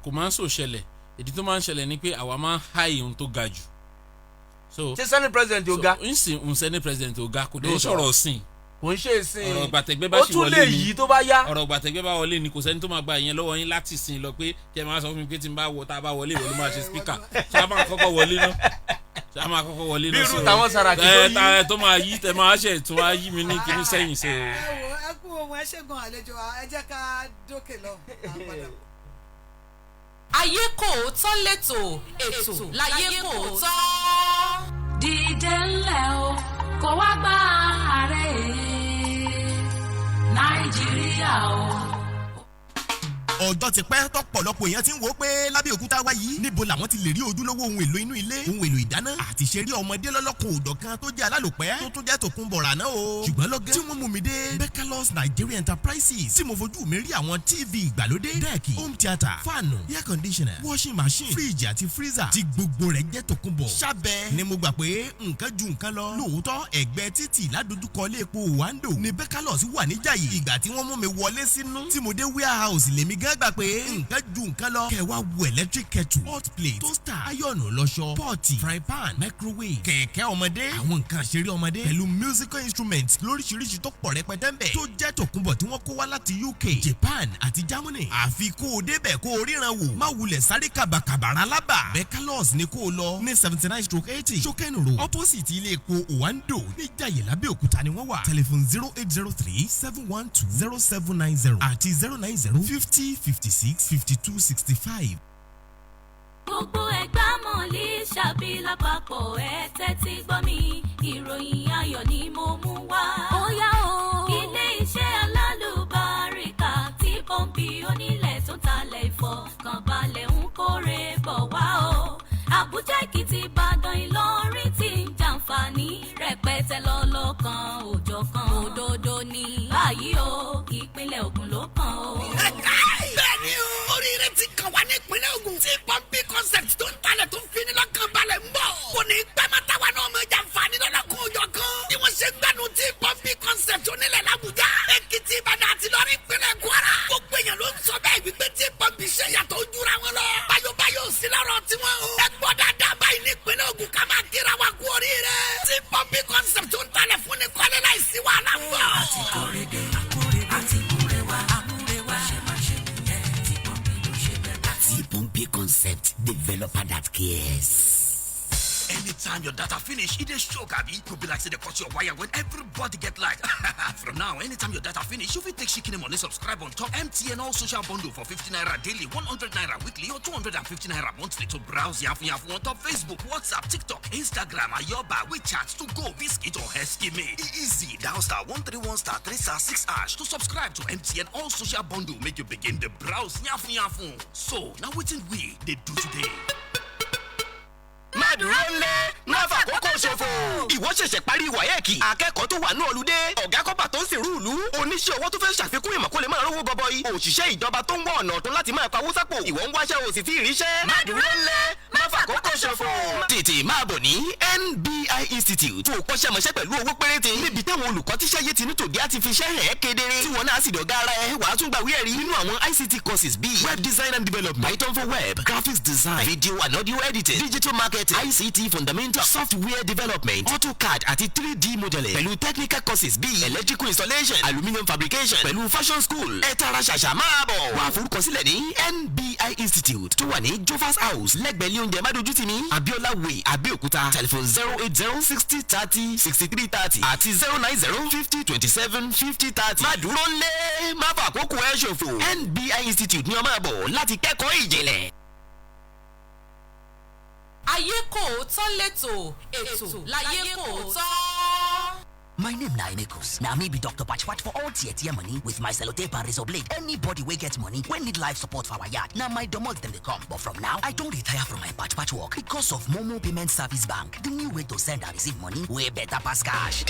kò máa ń sò ṣẹlẹ̀. Ìdí tó máa ń ṣẹlẹ̀ ni pé àwa máa ń háì ohun tó ga jù. So Ṣé senate president ò ga? Nsìn ń senate president ò ga, kò dé Lóòótọ́. sọ̀rọ̀ sìn. Kò ń ṣe ìsìn. Ọ̀rọ̀ gbàtẹ́gbẹ́ bá Ó sì tún wọlé lè ni. yí tó bá yá. Ọ̀rọ̀ gbàtẹ́gbẹ́ bá wọlé ni, kò sẹ́ni tó máa gba ìyẹn lọ́wọ́ yín láti sìn lọ pé kí ẹ máa sọ fún mi pé tí n bá wọ, tá a bá wọlé, ìwọ ló máa ṣe speaker. Ṣé a máa kọ́kọ́ wọlé náà? Ṣé a máa kọ́kọ́ wọlé Bí náà? irú So, tàwọn Sàràkí tó ẹ yí. ta ẹ tó máa yí, tẹ máa ṣe tún wá yí mi ní kíní sẹ́yìn ṣe. Ẹ wo, ẹ kú ohun, ẹ ṣègùn àlejò wa. Ẹ jẹ́ ká dókè lọ, à ń padà bọ̀. Ayé kò tán lẹ́tọ̀, ètò láyé kò tán. Dìde ńlẹ̀ o, kó wá gba ààrẹ Nàìjíríà o. Ọjọ́ ti pẹ́ tọ́pọ̀lọpọ̀ èèyàn ti ń wò ó pé lábẹ́òkúta wá yìí, níbo làwọn ti lè rí ojúlówó ohun èlò inú ilé, ohun èlò ìdáná àti ìṣeré ọmọdé lọ́lọ́kun òdọ̀kan tó jẹ́ alálòpẹ́, tó tún jẹ́ tòkunbọ̀ rà náà o. Ṣùgbọ́n lọ́gán tí wọ́n mú mi dé Bekalos Nigeria Enterprises, tí mo fojú mi rí àwọn TV ìgbàlódé, deck, home theatre, fan, air conditioner, washing machine, fridge àti freezer, tí gbogbo rẹ̀ jẹ́ tòkunbọ̀ sábẹ́, ni mo gbà pé nǹkan ju nǹkan lọ. Lóòótọ́, ẹ̀gbẹ́ títì ládojúkọ ilé epo Wando ní Bekalos wà níjàyè. Ìgbà tí wọ́n mú mi wọlé sínú, tí mo dé warehouse, lèmi gan gbà pé nǹkan ju nǹkan lọ. Kẹ wá wo electric kettle, hot plate, toaster, iron lọ́ṣọ, pot, fry pan, microwave, kẹ̀kẹ́ ọmọdé, àwọn nǹkan àṣeré ọmọdé pẹ̀lú musical instruments lóríṣiríṣi tó pọ̀ rẹpẹtẹ ń bẹ̀, tó jẹ́ tòkunbọ̀, tí wọ́n kó wá láti UK, Japan àti Germany. Àfi kó o débẹ̀ kó o ríran wò. Má wulẹ̀ sáré kàbàkàbàrà lábà, Bekalos ni kó o lọ ní 79/80 Sokenu Road, opposite ilé epo Owando, níjàyè lábẹ́òkúta ni wọ́n wà. Telephone 08037120790 àti 09050565265. Gbogbo ẹgbà mọ̀lì ṣàbí lápapọ̀, ẹ tẹ́tí gbọ́ mi, ìròyìn ayọ̀ ni mo mú wá. Ó yá o. Ilé iṣẹ́ alálùbáríkà tí pọ́ǹpì onílẹ̀ tó talẹ̀ ìfọkànbalẹ̀ ń kórè bọ̀ wá o. Àbújá, Èkìtì, Ìbàdàn, Ìlọrin ti ń jàǹfààní rẹpẹtẹ lọ́lọ́kan òjọ̀kan. Òdodo ni báyìí o, ìpínlẹ̀ Ògùn ló kàn o. Bẹ́ẹ̀ni o, oríire ti kàn wá ní ìpínlẹ̀ Ògùn. Tí pọ́ńpì Concept tó ń talẹ̀ tó ń fini lọ́kàn balẹ̀ ń bọ̀. Kò ní pẹ́ máa táwa náà mọ̀ jàǹfààní lọ́lọ́kùn òjọ̀ kan. Bí wọ́n ṣe gbádùn tí pọ́ńpì Concept onílẹ̀ l'Àbújá, Èkìtì, Ìbàdàn àti Ìlọrin, ìpínlẹ̀ Kwara. Gbogbo èèyàn ló ń sọ bẹ́ẹ̀ wípé tí pọ́ńpì ṣe yàtọ̀ ojúra wọn lọ. Báyọ̀báyọ̀ sí lọ́rọ̀ tiwọn o. Ẹ gbọ́ dáadáa báyìí, ní ìpínlẹ̀ Ògùn, ká máa kíra wa kú oríire. Tí pọ́ńpì Concept tó ń talẹ̀ fún ni kọ́lé láìsí wàhálà ń bọ̀. Àti kórede, àti múrewa, àmúrewa ṣe máa ṣe nìyẹn, tí pọ́ǹpì ló ṣe bẹ́ẹ̀. Tí pọ́ńpì Concept, developer that cares. Anytime your data finish, it is show abi. Could be like say they cut your wire when everybody get light. From now, anytime your data finish, you fit take Shikini Money subscribe on top MTN All Social Bundle for 50 naira daily, 100 naira weekly, or 250 naira monthly to browse Yafu Yafu on top Facebook, WhatsApp, TikTok, Instagram, Ayoba, WeChat, to go, Biscuit or Eskime. E easy. Dial *131*3*6# to subscribe to MTN All Social Bundle. Make you begin the browse Yafu Yafu. So, now wetin we dey do today? Má dúró ńlẹ̀, má fàkókò ṣòfò. Ìwọ ṣẹ̀ṣẹ̀ parí WAEC, akẹ́kọ̀ọ́ tó wà ní holiday, ọ̀gá kọ́pà tó ń sìnrú ìlú, oníṣẹ́ ọwọ́ tó fẹ́ ṣàfikún ìmọ̀ kó lè máa rówó gọbọi, òṣìṣẹ́ ìjọba tó ń wọ ọ̀nà ọ̀tún láti máa pawó sápò, ìwọ ń wáṣẹ́ o sì tí ì ríṣẹ́. Má dúró ńlẹ̀, má fàkókò ṣòfò. Tètè máa bọ̀ ní NBI Institute tó kọ́ṣẹ́mọṣẹ́ pẹ̀lú owó péréte, níbi táwọn olùkọ́ tíṣẹ́ yé tinú tòde á ti fi iṣẹ́ hẹ̀ kedere, tí wọn náà sì dọ̀gá ara ẹ̀, wàá tún gbàwé ẹ̀rí nínú àwọn ICT courses bíi web design and development, Python for web, graphics design, video and audio editing, digital marketing, ICT fundamental, software development, AutoCAD àti 3D modeling, pẹ̀lú technical courses bíi electrical installation, aluminium fabrication, pẹ̀lú fashion school. Ẹ tara ṣàṣà máa bọ̀ wà forúkọsílẹ̀ ní NBI Institute tó wà ní Jofas House, lẹ́gbẹ̀ẹ́ ilé oúnjẹ Mádójútì Abiola Way, Abẹ́òkúta. Telephone 08060306330 àti 09050275030. Má dúró ńlé, má fàkókò ẹ ṣòfò. NBI Institute ní ọ máa bọ̀ láti kẹ́kọ̀ọ́ ìjìnlẹ̀. Ayé kò tán lẹ́tọ̀, ètò láyé kò tán. My name na Emekus. Now me be Dr. Patch Patch for all tier tier money with my sellotape and razor blade. Anybody wey get money wey need life support for our yard. Now my domot dem dey come. But from now, I don retire from my patch patch work because of Momo Payment Service Bank, the new way to send and receive money wey better pass cash.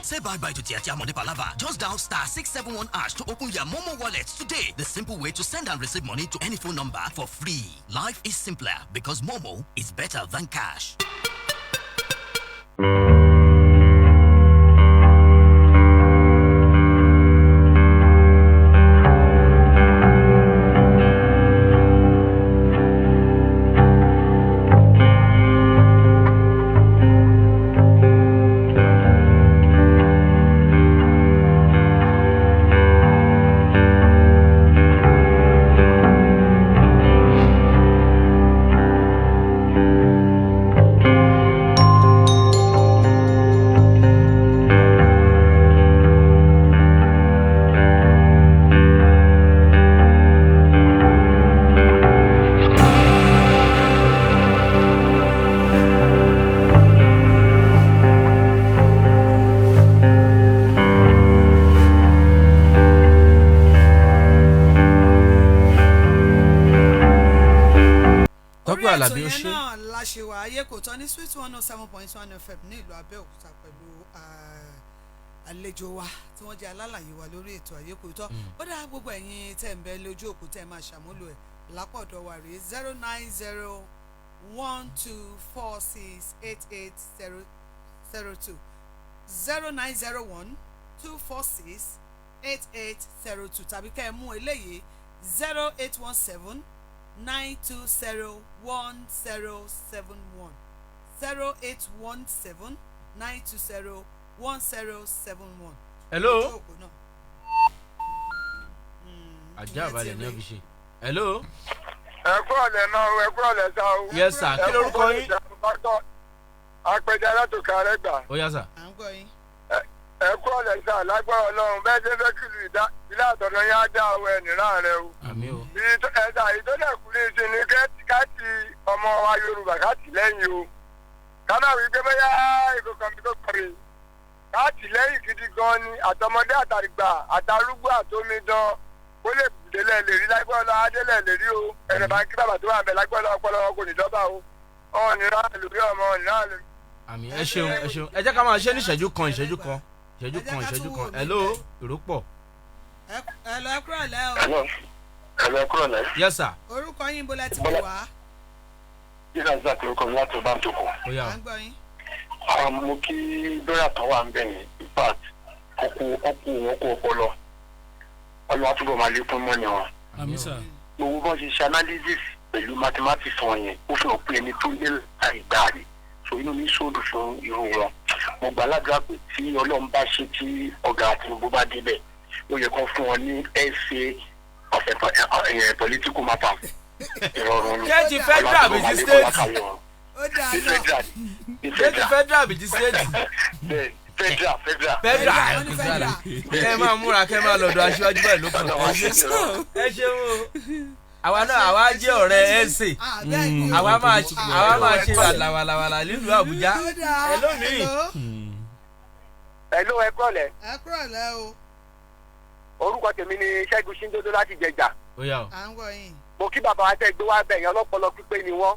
Say bye-bye to Tia Tia Money Palava. Just dial *671# to open your Momo wallet today. The simple way to send and receive money to any phone number for free. Life is simpler because Momo is better than cash. Àlàbí, ó Ètò ṣe. yẹn náà la ṣe wà, Ayé Kò Tọ́, ní Sweet 107.1 FM ní ìlú Abẹ́òkúta, pẹ̀lú àlejò wa tí wọ́n jẹ́ alálàyé wa lórí ètò Ayé Kò Tọ́. Ó dá gbogbo ẹ̀yin tẹ̀ ń bẹ lójú òkú tẹ̀ máa ṣàmúlò ẹ̀ lápọ̀dọ̀ wa rèé: 09012468802, 09012468802, tàbí kẹ́ ẹ mú eléyìí: 08179201071, 08179201071. Hello? Ojú òpó náà. Ajá àbálẹ̀ ní ọ́fíìsì. Hello. Ẹ kú ọ̀lẹ́ náà o, ẹ kú ọ̀lẹ́ sá o. Yes, sir. Kí lorúkọ yín? Apẹja látòkè Arẹ́gbà. Ó yá, sir. À ń gbọ́ yín. Ẹ kú ọ̀lẹ́ sá, lágbára Ọlọ́run, bẹ́ẹ̀ ṣe fẹ́ kìlù ìdá ilé àtọ̀dọ̀ yín á dá o, ẹ̀ nìran rẹ o. Àmín o. Ẹ̀sà ìtọ́lẹ̀kù ní ìsìn ní káàtì ọmọ wa Yorùbá káàtì lẹ́yìn o. Ká má wí pé bóyá ìkọ̀kan mi tó kọ̀rè. Káàtì lẹ́yìn gidi gan ni, àtọmọdé àtàgbà àtàrúgbó àtomidan kó lè délẹ̀ lè rí, lágbára Ọlọ́run adélẹ̀ lè rí o. Ẹ̀rẹ̀ bá ń kí bàbá tó wà ń bẹ̀, lágbára Ọlọ́run ọpọlọ wọn kò ní dọ́bà o. Ọ̀nìyàn lórí ọmọ ọ̀nìyàn lórí. Àmín, ẹ ṣeun, ẹ ṣeun. Ẹ jẹ́ ká máa ṣe ní ìṣẹ́jú kan, ìṣẹ́jú kan, ìṣẹ́jú kan, ìṣẹ́jú kan. Hello, èrò pọ̀. Ẹ lọ, ẹ kúrò lẹ́ o. Hello, kúrò lẹ́. Yes, sir. Orúkọ yín, bó lẹ ti pè wá? Jíjà Zak lórúkọ mi láti ọba tó kù. Ó yá. À ń gbọ́ yín. Àwọn mo kí dọ́yà tán wà ń bẹ̀ ní impact ọkù ọkù wọn kó ọpọlọ. Ọlọ́wà túbọ̀ máa lékún mọ́ ni wọn. Àmín, sir. Gbogbo bọ́n ṣe ṣe analysis pẹ̀lú mathematics wọn yẹn, ó fi hàn pé ẹni tó lé láì gbà rè. So inú mi sódù fún irú wọn. Mo gbà ládùúrà pé tí Ọlọ́run bá ṣe tí ọ̀gá Tinubu bá débẹ̀, ó yẹ kó fún wọn ní essay of political matter. Ìrọ̀rùn ni. Ṣé ti federal àbí ti state? Ó dáa Ti náà. federal. Ti Ṣé ti federal. federal àbí ti state? Bẹ́ẹ̀, federal, federal. Federal. Wọ́n ní federal. Kẹ́ ẹ máa múra, kẹ́ ẹ máa lọ́dọ̀ aṣíwájú báyìí ló kàn. Ẹ ṣeun, ẹ ṣeun o. Àwa náà, àwa jẹ́ ọ̀rẹ́ ẹ̀sìn. Ah, bẹ́ẹ̀ ni o. Àwa máa ṣe wàlàwàlàwàlà nílùú Àbújá. Ó dáa. Hello mi. Hello. Hello, ẹ kúrọ̀lẹ́. Ẹ kúrò lẹ́ o. Orúkọ tèmi ni Ṣẹ́gun Ṣíndódó láti Jẹjà. Ó yá o. À ń gbọ́ yín. Mo kí bàbá wa tẹ́ gbé wá bẹ̀yẹn, ọlọ́pọlọ pípé ni wọ́n.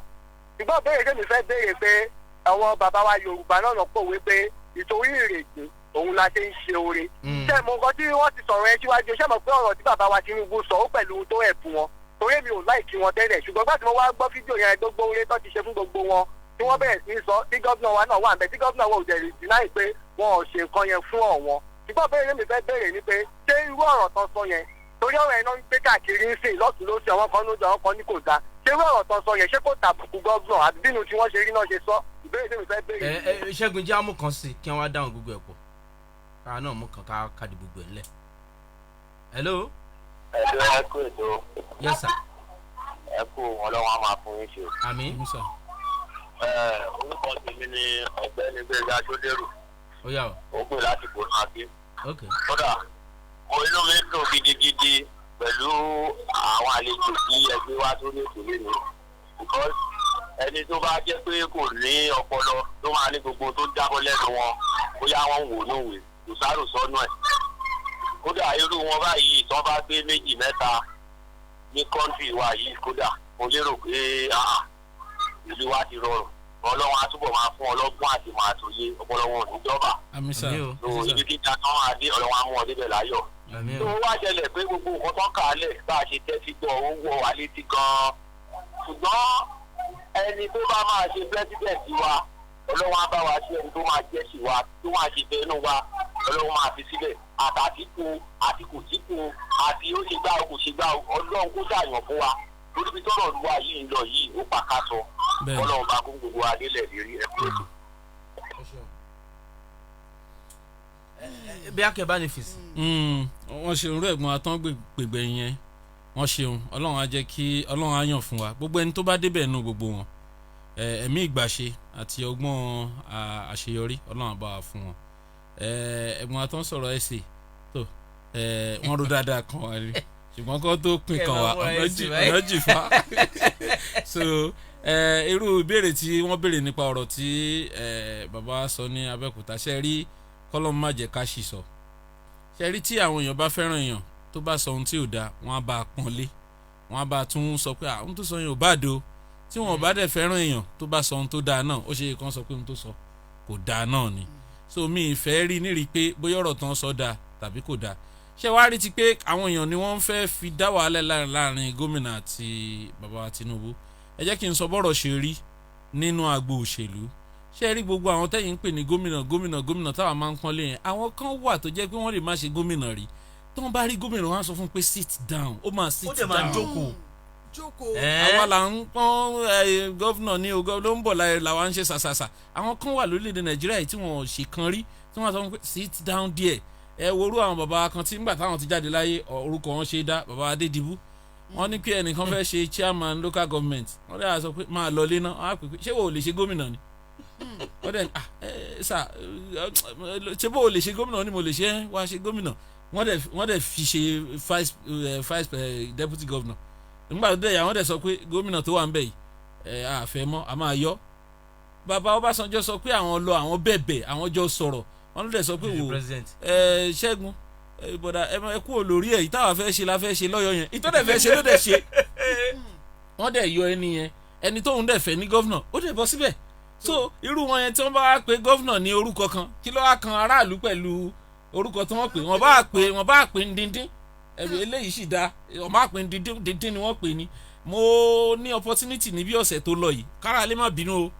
Ṣùgbọ́n béèrè tèmi fẹ́ béèrè pé àwọn bàbá wa Yorùbá náà lọ pòwe pé ìtorí ìrètí òun la ṣe ń ṣe oore. Ṣé mo nǹkan tí wọ́n ti sọ̀rọ̀ ẹ síwájú? Ṣé mo pé ọ̀rọ̀ tí bàbá wa Tinubu sọ ó pẹ̀lú ohun tó ẹ̀bù wọn, torí èmi ò láìkí wọn tẹ́lẹ̀, ṣùgbọ́n gbà tí mo wá gbọ́ fídíò yẹn, gbogbo oore tó ti ṣe fún gbogbo wọn tí wọ́n bẹ̀rẹ̀ sí í sọ, tí gómìnà wa náà wà ń bẹ̀, tí gómìnà wa ò dẹ̀ deny pé wọn ò ṣe nǹkan yẹn fún ọ̀wọ́n. Ṣùgbọ́n béèrè mi fẹ́ béèrè ni pé ṣé irú ọ̀rọ̀ tán sọ yẹn, torí ọ̀rọ̀ yẹn náà ń gbé káàkiri ń sìn lọ́tún lósì, àwọn kan ló jọ, àwọn kan ní kò dáa, ṣé irú ọ̀rọ̀ tán sọ yẹn, ṣé kò tàbùkù gómìnà àbí bínú tí wọ́n ṣe rí náà ṣe sọ? Ìbéèrè tèmi fẹ́ béèrè. Ẹ ẹ, Ṣẹ́gun, jẹ́ àmú kan sí kí wọ́n á dáhùn gbogbo ẹ̀ pọ̀. Káwa náà mú kan ká káàdì gbogbo ẹ̀ ńlẹ̀. Hello. Hello, ẹ kú ètò. Yes, sir. Ẹ kú, Ọlọ́run á máa fún yín ṣe. Àmín. Àmín, sir. Orúkọ tèmi ni Ọ̀gbẹ́ni Gbẹ̀ngà Sódérù. Ó yá o. Ó pè láti Kòrò Àbí. Ok. Kódà mo inú mi dùn gidigidi pẹ̀lú àwọn àlejò tí ẹgbẹ́ wá sórí ètò lónìí, because ẹni tó bá jẹ́ pé kò ní ọpọlọ tó máa ní gbogbo tó jábọ́ lẹ́nu wọn, bóyá wọ́n ń wò ní òwe kò sáró sọ́nù ẹ̀. Kódà irú wọn báyìí tí wọ́n bá gbé méjì mẹ́ta ní country wa yìí, kódà mo lérò pé ìlú wa ti rọrùn. Ọlọ́run á túbọ̀ máa fún ọlọ́gbọ́n àti máa tòye, ọpọlọ wọn ò ní jọba. Àmín, sir. Àmín o. So ibi kíta tán máa dé, Ọlọ́run á mú ọ débẹ̀ láyọ̀. Àmín Tó o. wá ṣẹlẹ̀ pé gbogbo nǹkan tó kà á lẹ̀ bá a ṣe tẹ́tí gbọ́, ó wọ̀ wá létí gan-an, ṣùgbọ́n ẹni tó bá máa ṣe president wa, Ọlọ́run á bá wa ṣe ẹni tó máa jẹ́ sí wa, tó máa ṣe fẹ́nu wa, Ọlọ́run máa fi síbẹ̀. Àtàtìkù àti kò síkù àti ó ṣe gbá o kò ṣe gbá o, Ọlọ́run kó ṣàyàn fún wa, lórí ibi tọ́rọ̀ wa yìí ń lọ yìí, ó pàkàṣọ. Ọlọ́run bá kún gbogbo adélẹ̀ lérí ẹ̀kú ètò. Bí akẹ́ bá ní fèsì. Wọ́n ṣe irú ẹ̀gbọ́n atán gbègbè yẹn, wọ́n ṣeun. Ọlọ́run á jẹ́ kí Ọlọ́run á yàn fún wa gbogbo ẹni tó bá débẹ̀ nù gbogbo wọn. Ẹ̀mí ìgbàṣe àti ọgbọ́n àṣeyọrí, Ọlọ́run á bá wa fún wọn. Ẹ̀gbọ́n atán sọ̀rọ̀ ẹ̀sẹ̀ tó wọ́n ro dáadáa kan wá rí, ṣùgbọ́n kó tó pin kan wá, ọ̀nà jì fa. So irú ìbéèrè tí wọ́n béèrè nípa ọ̀rọ̀ tí bàbá sọ ní Abẹ́òkúta, ṣe rí kọ́lọ́mù má jẹ́ ká ṣì sọ. Ṣe rí tí àwọn èèyàn bá fẹ́ràn èèyàn, tó bá sọ ohun tí ò dáa, wọ́n á bá a pọ́n lé, wọ́n á bá a tún sọ pé àwọn tó sọ yẹn ò bá do. Tí wọn bá dẹ̀ fẹ́ràn èèyàn tó bá sọ ohun tó dáa náà, ó ṣe é kàn sọ pé ohun tó sọ kò dáa náà ni. So mi ìfẹ́ rí nírí pé bóyá ọ̀rọ̀ tán sọ dáa tàbí kò dáa. Ṣé wàá rí ti pé àwọn èèyàn ni wọ́n fẹ́ fi dá wàhálà láàrin gómìnà àti bàbá wa Tinubu? Ẹ jẹ́ kí n sọ bọ́rọ̀ ṣe rí nínú agbo òṣèlú. Ṣé rí gbogbo àwọn tẹ́yìn ń pè ní gómìnà gómìnà gómìnà táwa máa ń pọ́nlé yẹn, àwọn kan wà tó jẹ́ pé wọ́n lè má ṣe gómìnà rí, tó ń bá rí gómìnà wọn á sọ fún pé sit down, ó máa sit Ó dẹ̀ máa down. jókòó. Jókòó. Àwa là ń pọ́n gọ́vnà ní o, ló ń bọ̀ láyé làwa ń ṣe ṣàṣàṣà. Àwọn kan wà lórílẹ̀‐èdè Nàìjíríà yìí tí wọ́n ò ṣe kan rí, tí wọ́n sọ fún pé sit down there. Ẹ worú àwọn bàbá kan tí ńgbà táwọn ti jáde láyé, orúkọ wọn ṣe dá, bàbá Adédìbú. Wọ́n ní pé ẹnìkan fẹ́ ṣe chairman local government, wọ́n dẹ̀ sọ pé máa lọ lé náà. Wọ́n á pè pé ṣé wo ò lè ṣe gómìnà ni? Wọ́n dẹ̀ ah sà, ṣé bó o lè ṣe gómìnà? Ni mo lè ṣe é, wá ṣe gómìnà. Wọ́n dẹ̀ fi ṣe vice deputy governor. Nígbà tó dẹ̀ yà, wọ́n dẹ̀ sọ pé gómìnà tó wà ń bẹ̀ yìí ẹ àfẹ́ mọ́, a máa yọ. Bàbá Ọbásanjọ́ sọ pé àwọn lọ, àwọn bẹ̀bẹ̀, àwọn jọ sọ̀rọ̀. Wọ́n ló dẹ̀ sọ pé wò ẹ Ṣẹ́gun bọ̀dà ẹ kúrò lórí ẹ̀, ìtawà fẹ́ ṣe la fẹ́ ṣe lọ́yọ̀ yẹn, ìtọ́ dẹ̀ fẹ́ ṣe ló dẹ̀ ṣe. Wọ́n dẹ̀ yọ ẹni yẹn, ẹni tóun dẹ̀ fẹ́ ní gọ́vnà, ó dẹ̀ bọ́ síbẹ̀. So irú wọn yẹn tí wọ́n bá wá pe gọ́vnà ní orúkọ kan, kí ló wá kan aráàlú pẹ̀lú orúkọ tí wọ́n pè? Wọ́n bá pè, wọ́n bá pè ń díndín, ẹ̀rù eléyìí sì da, wọ́n bá pè ń díndín, díndín ni wọ́n pè ní. Mo ní opportunity ní bí ọ̀sẹ̀ tó lọ yìí, kára lè má bínú o,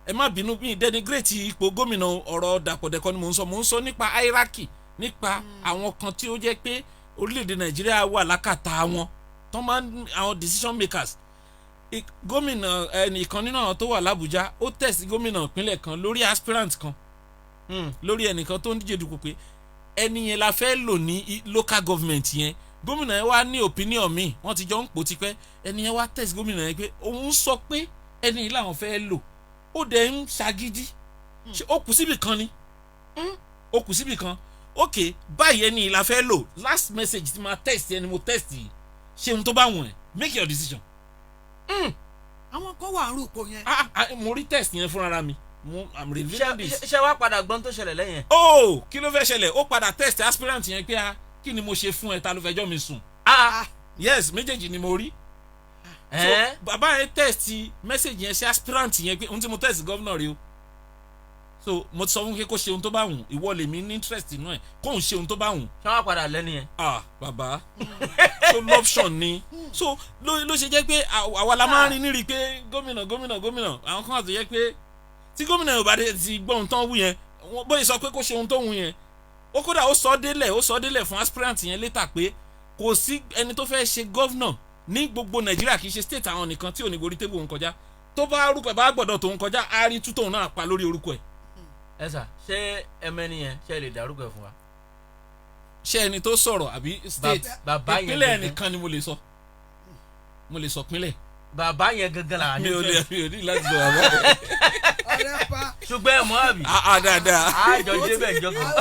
ẹ má bínú bí denigrate ipò gómìnà. Ọ̀rọ̀ dàpọ̀dẹ̀kọ ni mò ń sọ. Mò ń sọ nípa hierarchy, nípa àwọn kan tí ó jẹ́ pé orílẹ̀-èdè Nàìjíríà wà lákàtà wọn, tó máa ń àwọn decision makers. Gómìnà ẹnìkan nínú àwọn tó wà l'Ábùjá, ó tẹ̀sí gómìnà ìpínlẹ̀ kan lórí aspirant kan, lórí ẹnìkan tó ń díje dupò, pé ẹni yẹn la fẹ́ lò ní local government yẹn. Gómìnà yẹn wá ní opinion mi, wọ́n ti jọ ń pò tipẹ́. Ẹni yẹn wá tẹ̀sí gómìnà yẹn pé òun sọ pé ẹni yìí làwọn fẹ́ lò, ó dẹ̀ ń ṣagídí. Ṣé ó kù síbì kan ni? Ó kù síbì kan. Ok, báyìí ẹni yìí la fẹ́ lò. Last message tí ma text ẹni mo text yìí, ṣe ohun tó bá wùn ẹ́, make your decision. Àwọn kan wà ń rúkọ yẹn. Mo rí text yẹn fúnra mi, mo I'm revealing this. Ṣé wàá padà gbọ́n tó ṣẹlẹ̀ lẹ́yìn ẹ̀? Oh, kí ló fẹ́ ṣẹlẹ̀? Ó padà text aspirant yẹn pé ah, kí ni mo ṣe fún ẹ? Ta ló fẹjọ́ mi sùn? Yes, méjèèjì ni mo rí. So bàbá yẹn text message yẹn sí aspirant yẹn pé ohun tí mo text governor rí o, so mo ti sọ fún pé kó ṣe ohun tó bá wùn, ìwọ lèmi ní interest inú ẹ, kóun ṣe ohun tó bá wùn. Ṣé wàá padà lẹ́nu yẹn? Ah, bàbá so loption ni. So ló ṣe jẹ́ pé àwa la máa ń rí nírí pé gómìnà gómìnà gómìnà. Àwọn kan àti jẹ́ pé tí gómìnà yóò bá dé ti gbọ́ ohun tán wù yẹn, bóyá sọ pé kó ṣe ohun tó wù yẹn, ó kódà ó sọ délẹ̀ fún aspirant yẹn later pé kò sí ẹni tó fẹ́ ṣe gọ́vnà ní gbogbo Nàìjíríà, kì í ṣe state àwọn nìkan, tí ò ní gorí table òun kọjá. Tó bá orúkọ ẹ̀ bá gbọ́dọ̀ tòun kọjá, á rí tútòun náà pa lórí orúkọ ẹ̀. Ẹ sà, ṣé ẹmẹ nìyẹn, ṣé ẹ lè dárúkọ ẹ fún wa? Ṣé ẹni tó sọ̀rọ̀ àbí state? Bàbá yẹn ìpínlẹ̀ gangan. Ẹnìkan ni mo lè sọ, mo lè sọ pínlẹ̀. Bàbá yẹn gangan là. Mi ò ní láti sọ bàbá yẹn. Ọ̀rẹ́ pa. Ṣùgbọ́n ẹ mọ̀ àbí? Ah ah, dáadáa. Àjọ débẹ̀ ìjọ kan.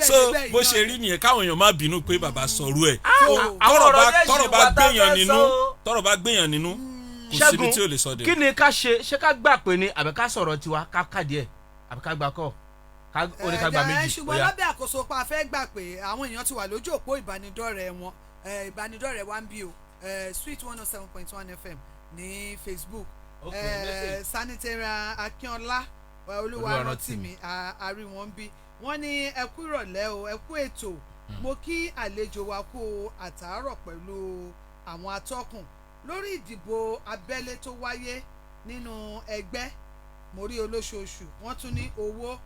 So bó ṣe rí nìyẹn, káwọn èèyàn má bínú pé bàbá sọrú ẹ̀. Àwọn Tọ́rọ̀ ọ̀rọ̀ bá dẹ̀ ṣì tọ́rọ̀ bá wà tá a gbéyàn fẹ́ nínú sọ o. Tọ́rọ̀ bá gbéyàn nínú, kò síbi tí ò lè sọ dé. Kí ni ká ṣe? Ṣé ká gbà pé ni, àbí ká sọ̀rọ̀ tiwa ká kàdí ẹ̀, àbí ká gbà kọ́ ká ó ní ká gba méjì? Ṣùgbọ́n Ó yá. lábẹ́ àkóso pa fẹ́ gbà pé àwọn èèyàn ti wà lójú òpó ìbánidọ́rẹ̀ẹ́ wọn, ìbánidọ́rẹ̀ẹ́ wa ń bí o, Sweet 107.1 FM ní Facebook. Okay, message. Sanitarian Akínọlá Olúwarántìmí, àárí wọn ń bí. Wọ́n ní ẹ kú ìrọ̀lẹ́ o, ẹ kú ètò. Mo kí àlejò wa kú àtàárọ̀ pẹ̀lú àwọn atọ́kùn. Lórí ìdìbò abẹ́lé tó wáyé nínú ẹgbẹ́ mo rí olóṣooṣù, wọ́n tún ní owó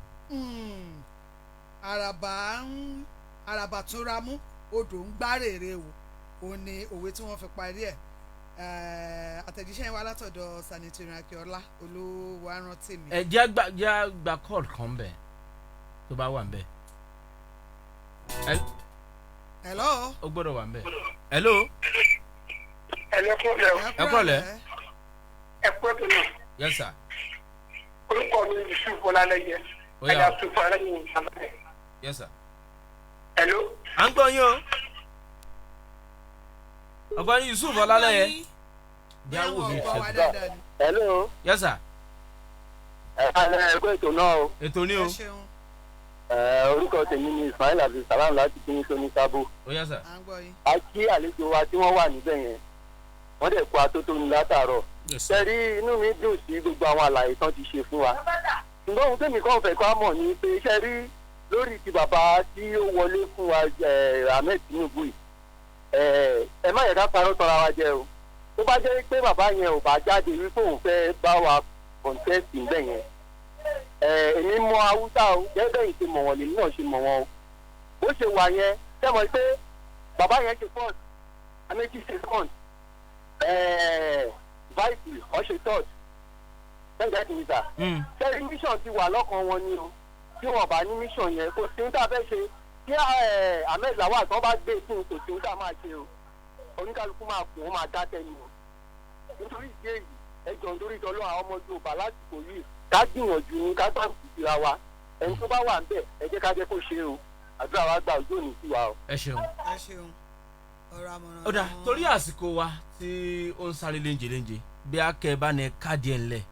àràbà ń àràbà túnra mú, odò ń gbárèrè o. Ò ní òwe tí wọ́n fi parí ẹ̀. Àtẹ̀jíṣẹ́ yẹn wá látọ̀dọ̀ Sanitarian Akínọlá Olúwarántìmí. Ẹ jẹ́ àgbà call kan bẹ̀ tó bá wà ń bẹ̀. Hello. Ó gbọ́dọ̀ wà ń bẹ̀. Hello. Ẹ kúrọ̀lẹ́ o. Ẹ kúrọ̀lẹ́. Ẹ kú ètò náà. Yes sir. Orúkọ mi ni Yusuf Ọlálẹyẹ. Ó yá. Ẹ̀dá Yusuf Ọlálẹyẹ ìsàlẹ̀. Yes sir. Hello. À ń gbọ́ yín o. Ọ̀gbẹ́ni Yusuf Ọlálẹ́yẹ. Jáwó mi ṣẹ́gun. Hello. Yes sir. Ẹ káalẹ́, ẹ kú ètò náà o. Ètò ni o. Ẹ orúkọ tèmi ni Ismail Abdulsalam láti kíní tó ní sábò. Ó yá sir. A kí àlejò wa tí wọ́n wà níbẹ̀ yẹn. Wọ́n dẹ̀ kó atótónu látàárọ̀. Ṣẹ́rí, inú mi dùn sí gbogbo àwọn àlàyé tán ti ṣe fún wa. Ṣùgbọ́n ohun tèmi kàn fẹ́ kọ́ mọ̀ ni pé, ṣẹ́rí, lórí ti bàbá tí ó wọlé fún wa, Ahmed Tinubu yìí, ẹ má yẹ ká parọ́ tọra wa jẹ o. Tó bá jẹ́ pé bàbá yẹn ò bá jáde wípé òun fẹ́ bá wa contest ńbẹ̀ yẹn, èmi mọ Haúsá o. Gẹ́gẹ́ bẹ́ẹ̀ ṣe mọ̀ wọ́n, lèmi náà ṣe mọ̀ wọ́n o. Bó ṣe wà yẹn, sẹ́mọ̀ pé bàbá yẹn ṣe first, Amechi ṣe second, vice ọ̀ ṣe third. Sẹ́yìn kìí sà, sẹ́yìn mission ti wà lọ́kàn wọn ni o. Tí wọn bá ní mission yẹn, kò sí ní tá a fẹ́ ṣe. Kí Ahmed Lawal tó bá gbé sí, kò sí ní tá a máa ṣe o. Oníkálukú máa kún, ó máa dá tẹ́ni o. Nítorí ìdí èyí, ẹ jọ̀ọ́, nítorí ìtọ́lọ́ àwọn ọmọ Yorùbá lásìkò yìí, ká gbìyànjú ní ká gbà síra wa. Ẹni tó bá wà ń bẹ̀, ẹ jẹ́ ká jẹ́ kó ṣe o. Àdúrà wa gbà, ojú òní sí wa o. Ẹ ṣeun. Ẹ ṣeun, ọ̀rọ̀ àmọ̀ràn. Ó dà, torí àsìkò wa tí ó ń sáré léńjẹ léńjẹ, bí a kẹ́ ẹ bá ní káàdì ẹ̀ ńlẹ̀,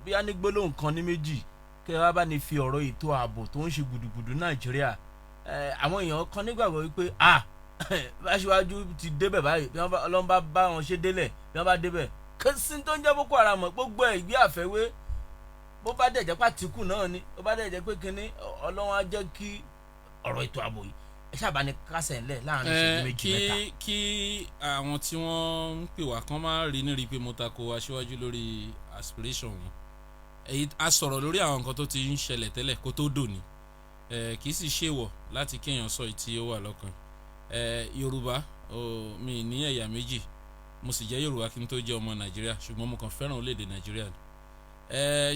bí a ní gbólóhùn kan ní méjì, kẹ́ ẹ wá bá ní fi ọ̀rọ̀ ètò ààbò tó ń ṣe gbùdùgbùdù Nàìjíríà. Àwọn èèyàn kan nígbàgbọ́ wípé ah, aṣíwájú ti débẹ̀ báyìí, bí wọ́n bá Ọlọ́run bá bá wọn ṣe délẹ̀, bí wọ́n bá débẹ̀, kí sí tó ń jẹ́ Boko Haram mọ́, gbogbo ẹ̀ ìgbé àfẹ́wé. Bó bá dẹ̀ jẹ́ pàtíkù náà ni, bó bá dẹ̀ jẹ́ pé kínní, Ọlọ́run á jẹ́ kí ọ̀rọ̀ ètò ààbò yìí, ẹ ṣáà bá ní kásẹ̀ ńlẹ̀ láàrin ìṣẹ́jú 2, 3. Kí àwọn tí wọ́n ń pè wá kán má rí ní rí pé mo tako aṣíwájú lórí aspiration wọn. Èyí a sọ̀rọ̀ lórí àwọn nǹkan tó ti ń ṣẹlẹ̀ tẹ́lẹ̀ kó tó dòní, kì í sì ṣèwọ̀ láti kéèyàn sọ èyí tí ó wà lọ́kàn. Yorùbá, mi ní ẹ̀yà méjì, mo sì jẹ́ Yorùbá kí n tó jẹ́ ọmọ Nàìjíríà, ṣùgbọ́n mo kàn fẹ́ràn orílẹ̀-èdè Nàìjíríà ni.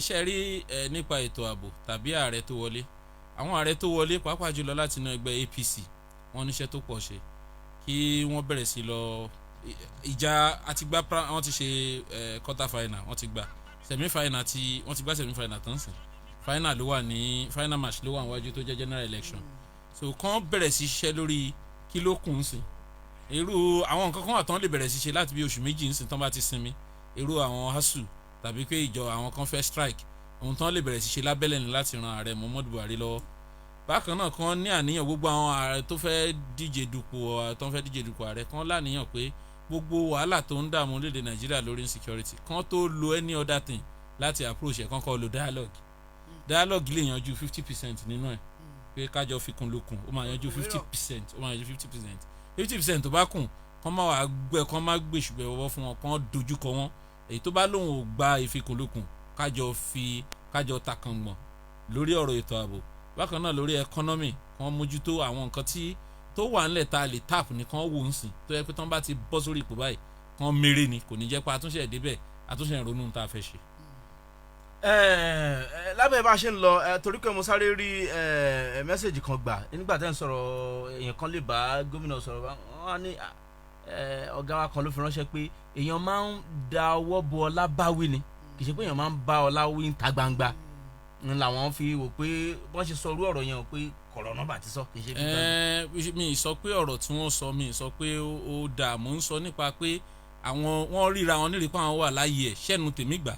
Ṣe rí, nípa ètò ààbò tàbí ààrẹ tó wọlé, àwọn ààrẹ tó wọlé, pàápàá jùlọ láti inú ẹgbẹ́ APC, wọ́n níṣẹ́ tó pọ̀ ṣe kí wọ́n bẹ̀rẹ̀ sí lọ ìjà àti gbá. Wọ́n ti ṣe quarter final, wọ́n ti gbá semi final, tí wọ́n ti gbá semi final tán sìn, final ló wà ní, final match ló wà níwájú tó jẹ́ general election. So kàn bẹ̀rẹ̀ sí ṣiṣẹ́ lórí kí ló kù ń sìn. Irú àwọn nǹkan kan wà tán lè bẹ̀rẹ̀ sí ṣe láti bí oṣù 2 ń sìn tán bá ti sinmi. Irú àwọn ASUU tàbí pé ìjọ àwọn kan fẹ́ strike, ohun tán lè bẹ̀rẹ̀ sí ṣe lábẹ́lẹ̀ ni láti ran ààrẹ Muhammadu Buhari lọ́wọ́. Bákan náà, kan ní àníyàn, gbogbo àwọn ààrẹ tó fẹ́ díje dupò, tó fẹ́ díje dupò ààrẹ, kan láníyàn pé gbogbo wàhálà tó ń dààmú orílẹ̀-èdè Nàìjíríà lórí insecurity, kan tó lo any other thing láti approach ẹ̀, kan kọ́ lo dialogue. Dialogue lè yanjú 50% nínú ẹ̀, pé kájọ fikùn lukùn, ó máa yanjú 50%, ó máa yanjú 50%. 50% tó bá kùn, kán má wàá gbẹ, kán má gbèsùbẹ̀ wọ́wọ́ fún wọn, kán dojúkọ wọn. Èyí tó bá lóun ò gba ìfikùnlukùn, kájọ fi kájọ takàngbọ̀n lórí ọ̀rọ̀ ètò ààbò. Bákan náà, lórí economy, kán mójútó àwọn nǹkan tí tó wà ńlẹ̀ tá a lè tap ní, kán wò ń sìn, tó yẹ pé tán bá ti bọ́ sórí ipò báyìí, kán mérè ni, kò ní jẹ́ pé àtúnṣe débẹ̀, àtúnṣe ìrònú tá a fẹ́ ṣe. Ẹ lábẹ́ bá a ṣe ń lọ ẹ, torí pé mo sáré rí ẹ message kan gbà nígbà tẹ́ ń sọ̀rọ̀, èèyàn kan lè bá gómìnà sọ̀rọ̀, bá wọ́n á ní ọ̀gá wa kan ló fi ránṣẹ́ pé èèyàn máa ń da ọwọ́ bo ọlá báwí ni, kì í ṣe pé èèyàn máa ń bá ọlá wí ń ta gbangba ń làwọn fi wò pé wọ́n ṣe sọ irú ọ̀rọ̀ yẹn o, pé kọ̀rọ̀ nọ́mbà ti sọ, kì í ṣe fi gbangba. Ẹ mi sọ pé ọ̀rọ̀ tí wọ́n sọ, mi sọ pé ó dà. Mò ń sọ nípa pé àwọn wọ́n ríra wọn nírìí pé àwọn wà láàyè ẹ̀ ṣẹ́nu tèmi gbà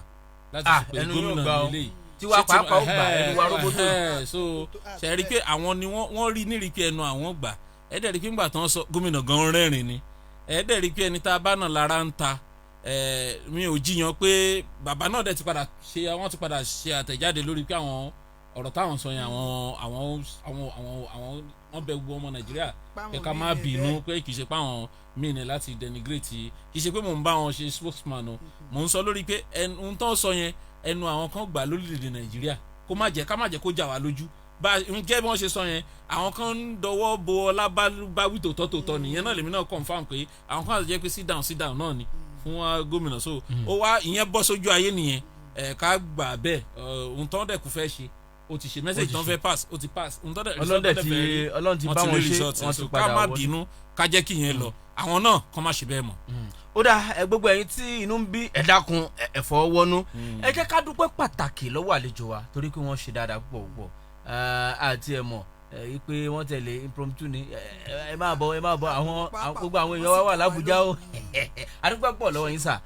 láti Ah, sọ pé ẹnu yóò gómìnà gbà o. nílé yìí. Tiwa Ṣé pàápàá ó gbà, ẹnu wa róbótó. So ṣe rí i pé àwọn ni wọ́n rí nírìí pé ẹnu àwọn gbà. Ẹ dẹ̀ rí i pé ńgbà tán sọ, gómìnà gan rẹ́rìn ni. Ẹ dẹ̀ rí i pé ẹni tá a bá nà lára ń ta. Ẹ mi ò jiyàn pé bàbá náà dẹ̀ ti padà ṣe, wọ́n ti padà ṣe àtẹ̀jáde lórí pé àwọn ọ̀rọ̀ táwọn sọ yẹn, àwọn wọ́n bẹ gbogbo ọmọ Nàìjíríà pé ká má bínú, pé kì í ṣe pé àwọn míì ní láti denigrate, kì í ṣe pé mò ń bá wọn ṣe spokesman o. Mò ń sọ lórí pé ẹnu tó ń sọ yẹn, ẹnu àwọn kan gbà lórílẹ̀‐èdè Nàìjíríà, kó má jẹ́ ká má jẹ́ kó jà wá lójú bá ǹjẹ́ bí wọ́n ṣe sọ yẹn, àwọn kan ń dọwọ́ bo ọlá bá wí. Tòótọ́ tòótọ́ nìyẹn náà, lèmi náà confirm pé àwọn kan àti jẹ́ pé sit down, sit down náà ni fún wa gómìnà. So ó wá ìyẹn bọ́ sójú ayé nìyẹn. Ẹ̀ ká gbà bẹ́ẹ̀, ohun tó ń dẹ̀kú fẹ́ ṣe, ó ti ṣe. Message tó ń fẹ́ pass, ó ti pass. Ohun tó dẹ̀ Ọlọ́run dẹ̀ Ọlọ́run ti bá wọn ṣe, wọ́n ti padà ká má wọlé. bínú, ká jẹ́ kí ìyẹn lọ, àwọn náà kọ́ má ṣe bẹ́ẹ̀ mọ́. Ó dà, ẹ gbogbo ẹ̀yin tí inú ń bí, ẹ dákun, ẹ̀fọ́ wọnú. Ẹ jẹ́ ká dúpẹ́ pàtàkì lọ́wọ́ àlejò wa, torí pé wọ́n ṣe dáadáa púpọ̀ púpọ̀. Àti ẹ̀ mọ̀ pé wọ́n tẹ̀lé impromptu ni. Ẹ máa bọ̀, ẹ máa bọ̀, àwọn gbogbo àwọn èèyàn wa wà lábújá o. Adúpẹ́ pọ̀ lọ́wọ́ yín sà.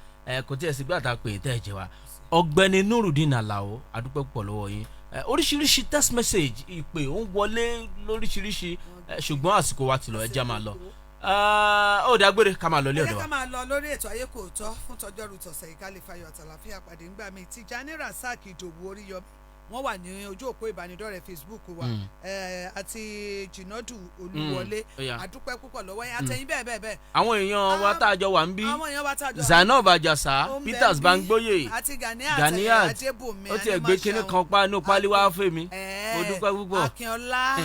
Kò tí ẹ̀ sí gbàtà pé tẹ́ ẹ jẹ wa. Ọ̀gbẹ́ni Nurudeen Alao, adúpẹ́ pọ̀ lọ́wọ́ yín. Oríṣiríṣi text message, ìpè ó ń wọlé lóríṣiríṣi, ṣùgbọ́n àsìkò wa ti lọ, ẹ já máa lọ. Ah, ó dágbére ká máa lọ ilé Ẹ jẹ́ ọ̀dọ̀ ká wa. máa lọ lórí ètò Ayé Kò Tọ́ fún tọjọ́rú tọ̀sẹ̀ yìí, ká lè fayọ̀ àtàlàfíà pàdé ńgbà míì. Tijani Rasaq Ìdòwú Oríyọmí, wọ́n wà ní ojú òpó ìbánidọ́rẹ̀ẹ́ Facebook wa, àti Jìnàdù Olúwọlé. Ó yá. Àdúpẹ́ púpọ̀ lọ́wọ́ yẹn, àtẹ̀yìn bẹ́ẹ̀ bẹ́ẹ̀ bẹ́ẹ̀. Àwọn èèyàn wa tá a jọ wà ń bí, Àwọn èèyàn wa tá a jọ wà ń bí. Zainab Ajasa, Ó ń bẹ Peters ń bí. Bangboye, Àti Ganiat, Ganiat Adébùnmi, ó tiẹ̀ gbé kinní Animashaun. kan pa inú pálí wá fún mi, mo dúpẹ́ púpọ̀. Akínọlá.